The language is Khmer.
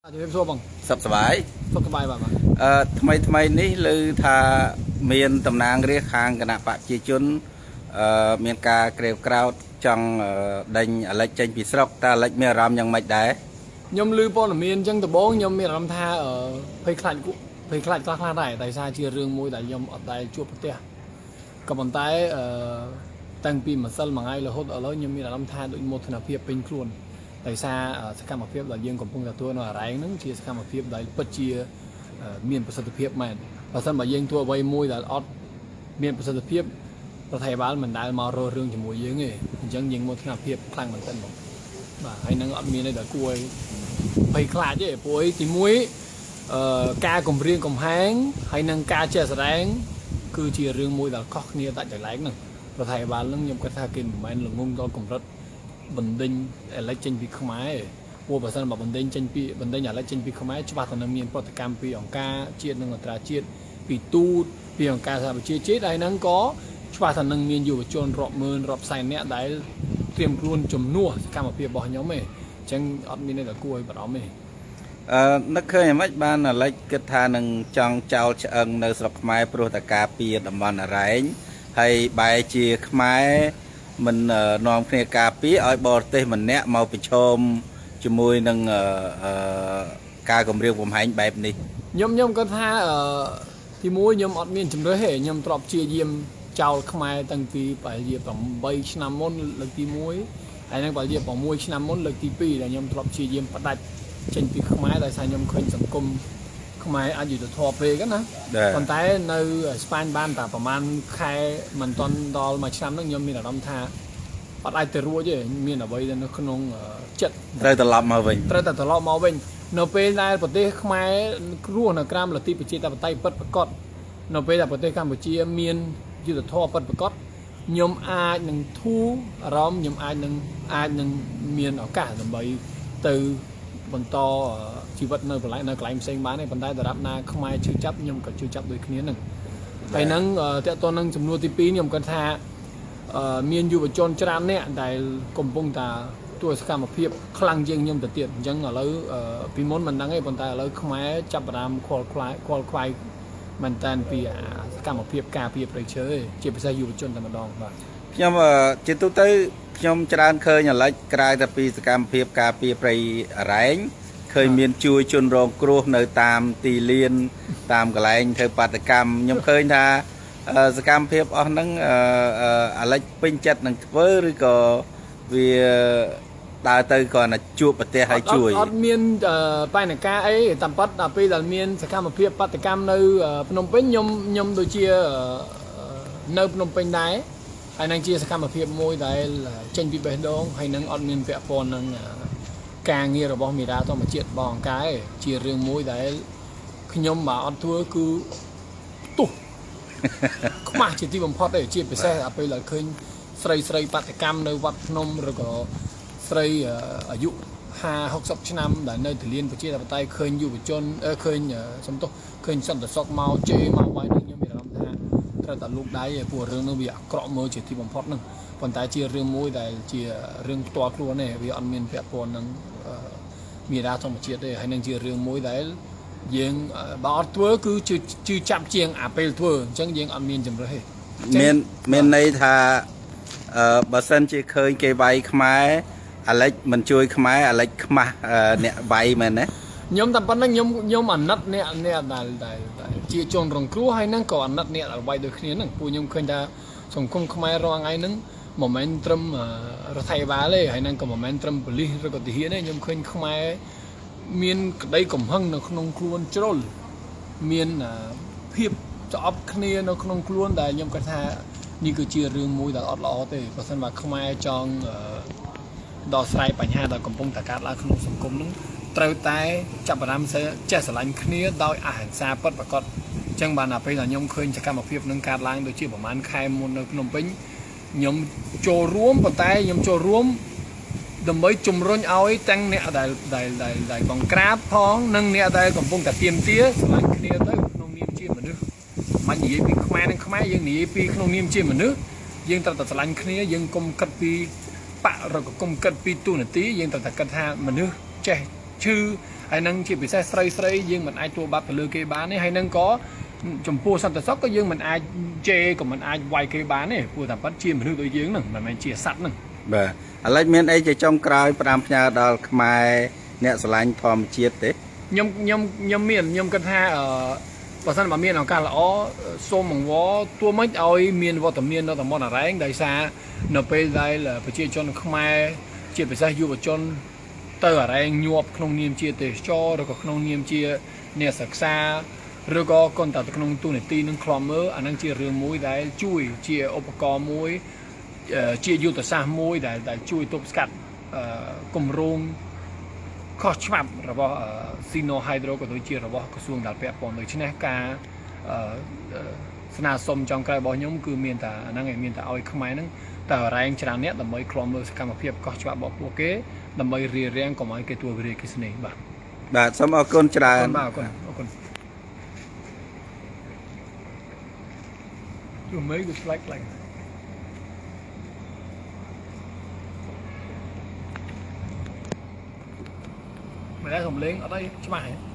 ជំរាបសួរបង សុខសប្បាយ សុខសប្បាយបាទបាទ អឺថ្មីថ្មីនេះឮថាមានតំណាងរាស្ត្រខាងគណៈបកប្រជាជនអឺមានការក្រេវក្រោតចង់ដេញអាលិចចេញពីស្រុកតើអាលិចមានអារម្មណ៍យ៉ាងម៉េចដែរ ខ្ញុំឮព័ត៌មានអញ្ចឹងដំបូងខ្ញុំមានអារម្មណ៍ថាភ័យខ្លាចគក់ភ័យខ្លាចខ្លះខ្លះដែរដោយសារជារឿងមួយដែលខ្ញុំអត់ដែលជួបប្រទះក៏ប៉ុន្តែអឺតាំងពីម្សិលមួយថ្ងៃរហូតដល់ឥឡូវខ្ញុំមានអារម្មណ៍ថាដូចមោទនភាពពេញខ្លួនដោយសារសកម្មភាពដែលយើងកំពុងតែធ្វើនៅអរ៉ែងហ្នឹងជាសកម្មភាពដែលពិតជាមានប្រសិទ្ធភាពមែនបើសិនបើយើងធ្វើអ្វីមួយដែលអត់មានប្រសិទ្ធភាពរដ្ឋាភិបាលមិនដែលមករករឿងជាមួយយើងទេអញ្ចឹងយើងមោទនភាពខ្លាំងមែនទែនបងបាទហើយនឹងអត់មានអីដែលគួរឲ្យភ័យខ្លាចទេព្រោះអីទីមួយអឺការគម្រាមកំហែងហើយនឹងការចេះស្ដែងគឺជារឿងមួយដែលខុសគ្នាដាច់ដោយឡែកហ្នឹងរដ្ឋាភិបាលហ្នឹងខ្ញុំគិតថាគេមិនមែនល្ងងដល់កម្រិតបណ្ដេញអាលិចចេញពីខ្មែរទេព្រោះបើសិនបើបណ្ដេញចេញពីបណ្ដេញអាលិចចេញពីខ្មែរច្បាស់តែនឹងមានប្រតិកម្មពីអង្គការជាតិនិងអន្តរជាតិពីទូតពីអង្គការសហប្រជាជាតិហើយហ្នឹងក៏ច្បាស់ថានឹងមានយុវជនរាប់ម៉ឺនរាប់សែននាក់ដែលត្រៀមខ្លួនជំនួសសកម្មភាពរបស់ខ្ញុំទេអញ្ចឹងអត់មានន័យដែលគួរឲ្យបារម្ភទេ អឺនឹកឃើញយ៉ាងម៉េចបានអាលិចគិតថានឹងចង់ចោលឆ្អឹងនៅស្រុកខ្មែរព្រោះតែការពារតំបន់អរ៉ែងហើយបែរជាខ្មែរមិននាំគ្នាការពារឲ្យបរទេសម្នាក់មកប្រឈមជាមួយនឹងអឺការគម្រាមកំហែងបែបនេះ ខ្ញុំគាត់ថាអឺទីមួយខ្ញុំអត់មានជំរឿសទេខ្ញុំទ្របជាយាមចោលខ្មែរតាំងពីប្រហែលជា8ឆ្នាំមុនលើកទី1ហើយនឹងប្រហែលជា6ឆ្នាំមុនលើកទី2ដែលខ្ញុំទ្របជាយាមផ្ដាច់ចេញពីខ្មែរដោយសារខ្ញុំឃើញសង្គមខ្មែរអយុត្តិធម៌ពេកណាប៉ុន្តែនៅស្ប៉ាញបានតែប្រហែលខែមិនទាន់ដល់មួយឆ្នាំហ្នឹងខ្ញុំមានអារម្មណ៍ថាអត់អាចទៅរួចទេមានអ្វីនៅក្នុងចិត្ត ត្រូវត្រឡប់មកវិញ ត្រូវតែត្រឡប់មកវិញនៅពេលដែលប្រទេសខ្មែររស់នៅក្រោមលទ្ធិប្រជាធិបតេយ្យពិតប្រាកដនៅពេលដែលប្រទេសកម្ពុជាមានយុត្តិធម៌ពិតប្រាកដខ្ញុំអាចនឹងធូរអារម្មណ៍ខ្ញុំអាចនឹងមានឱកាសដើម្បីទៅបន្តជីវិតនៅកន្លែងនៅកន្លែងផ្សេងបានទេប៉ុន្តែដរាបណាខ្មែរឈឺចាប់ខ្ញុំក៏ឈឺចាប់ដូចគ្នានឹងហើយហ្នឹងតើតើនឹងចំនួនទី2ខ្ញុំគាត់ថាមានយុវជនច្រើនអ្នកដែលកំពុងតាធ្វើសកម្មភាពខ្លាំងជាងខ្ញុំទៅទៀតអញ្ចឹងឥឡូវពីមុនមិនដឹងទេប៉ុន្តែឥឡូវខ្មែរចាប់ផ្ដើមខ្វល់ខ្វាយខ្វល់ខ្វាយមែនតើពីសកម្មភាពការពារព្រៃឈើជាពិសេសយុវជនតែម្ដងបាទ ខ្ញុំជាទូទៅខ្ញុំច្រើនឃើញអាលិចក្រៅតែពីសកម្មភាពការពារព្រៃអរ៉ែងឃើញមានជួយជនរងគ្រោះនៅតាមទីលានតាមកន្លែងធ្វើបាតកម្មខ្ញុំឃើញថាសកម្មភាពអស់ហ្នឹងអាលិចពេញចិត្តនឹងធ្វើឬក៏វាដើរទៅគ្រាន់តែជួបប្រទេសហើយជួយ អត់មានបញ្ហាអីតាមពិតដល់ពេលដែលមានសកម្មភាពបាតកម្មនៅភ្នំពេញខ្ញុំខ្ញុំដូចជានៅភ្នំពេញដែរហើយនឹងជាសកម្មភាពមួយដែលចេញពីបេះដូងហើយនឹងអត់មានពាក់ព័ន្ធនឹងការងាររបស់មេដាធម្មជាតិរបស់អង្គការជារឿងមួយដែលខ្ញុំបើអត់ធ្វើគឺផ្ទុះខ្មាស់ជាទីបំផុតទេជាពិសេសដល់ពេលដែលឃើញស្រីស្រីបាតកម្មនៅវត្តភ្នំឬក៏ស្រីអាយុ50 60ឆ្នាំដែលនៅទលានប្រជាធិបតេយ្យឃើញយុវជនឃើញសំទោសឃើញសន្តិសុខមកជេរមកវាយនឹងខ្ញុំមានអារម្មណ៍ថាត្រូវតែលូកដៃព្រោះរឿងនោះវាអាក្រក់មើលជាទីបំផុតហ្នឹងប៉ុន្តែជារឿងមួយដែលជារឿងផ្ទាល់ខ្លួនទេវាអត់មានពាក់ព័ន្ធនឹងមេដាធម្មជាតិទេហើយនឹងជារឿងមួយដែលយើងបើអត់ធ្វើគឺជឿចាប់ជាងអាពេលធ្វើអញ្ចឹងយើងអត់មានជំរឿសទេ មានមានន័យថាអឺបើសិនជាឃើញគេវាយខ្មែរអាលិចមិនជួយខ្មែរអាលិចខ្មាស់អ្នកវាយមែនទេ ខ្ញុំតែប៉ុណ្្នឹងខ្ញុំខ្ញុំអាណិតអ្នកអ្នកដែលដែលជាជនរងគ្រោះហើយហ្នឹងក៏អាណិតអ្នកដែលវាយដូចគ្នាហ្នឹងពួកខ្ញុំឃើញថាសង្គមខ្មែររាល់ថ្ងៃហ្នឹងមិនមែនត្រឹមរដ្ឋាភិបាលទេហើយហ្នឹងក៏មិនមែនត្រឹមប៉ូលីសឬក៏ទាហានទេខ្ញុំឃើញខ្មែរមានក្តីកំហឹងនៅក្នុងខ្លួនជ្រុលមានភាពស្អប់គ្នានៅក្នុងខ្លួនដែលខ្ញុំគិតថានេះគឺជារឿងមួយដែលអត់ល្អទេបើសិនបើខ្មែរចង់ដោះស្រាយបញ្ហាដែលកំពុងតែកើតឡើងក្នុងសង្គមហ្នឹងត្រូវតែចាប់ផ្ដើមចេះស្រឡាញ់គ្នាដោយអហិង្សាពិតប្រាកដអញ្ចឹងបានដល់ពេលដែលខ្ញុំឃើញសកម្មភាពនឹងកើតឡើងដូចជាប្រហែលខែមុននៅភ្នំពេញខ្ញុំចូលរួមប៉ុន្តែខ្ញុំចូលរួមដើម្បីជំរុញឲ្យទាំងអ្នកដែលដែលដែលដែលបង្ក្រាបផងនិងអ្នកដែលកំពុងតែទាមទារស្រឡាញ់គ្នាទៅក្នុងនាមជាមនុស្សមិននិយាយពីខ្មែរនិងខ្មែរយើងនិយាយពីក្នុងនាមជាមនុស្សយើងត្រូវតែស្រឡាញ់គ្នាយើងកុំគិតពីបកឬក៏កុំគិតពីទូនាទីយើងត្រូវតែគិតថាមនុស្សចេះ ឈឺហើយនឹងជាពិសេសស្រីស្រីយើងមិនអាចធ្វើបាបទៅលើគេបានទេហើយនឹងក៏ចំពោះសន្តិសុខក៏យើងមិនអាចជេរក៏មិនអាចវាយគេបានទេព្រោះតែប៉ិតជាមនុស្សដូចយើងហ្នឹងមិនមែនជាសត្វហ្នឹង បាទឥឡូវមានអីជាចុងក្រោយផ្ដាំផ្ញើដល់ខ្មែរអ្នកស្រឡាញ់ធម្មជាតិទេ ខ្ញុំខ្ញុំខ្ញុំមានខ្ញុំគិតថាអឺបើសិនបើមានឱកាសល្អសូមអង្វរទួមិនឲ្យមានវត្តមាននៅតំបន់អរ៉ែងដោយសារនៅពេលដែលប្រជាជនខ្មែរជាពិសេសយុវជនទៅអរ៉ែងញាប់ក្នុងនាមជាទេសចរឬក៏ក្នុងនាមជាអ្នកសិក្សាឬក៏គន់តែក្នុងទូនីតិនឹងខ្លំមើលអានឹងជារឿងមួយដែលជួយជាឧបករណ៍មួយជាយុទ្ធសាស្ត្រមួយដែលដែលជួយទប់ស្កាត់គម្រោង ខុសច្បាប់របស់ Sino Hydro ក៏ដូចជារបស់ក្រសួងដែលពាក់ព័ន្ធដូច្នេះការស្នើសុំចុងក្រោយរបស់ខ្ញុំគឺមានតែហ្នឹងឯងមានតែឲ្យខ្មែរហ្នឹងតែរែងច្រើនអ្នកដើម្បីឃ្លាំមើលសកម្មភាពខុសច្បាប់របស់ពួកគេដើម្បីរារាំងកុំឲ្យគេទួវិរិយអគ្គិសនីបាទ បាទសូមអរគុណច្រើន បាទអរគុណអរគុណជួមេគឺស្លាច់ខ្លាំងមិនដែរសំលេងអត់អីច្បាស់ហ៎។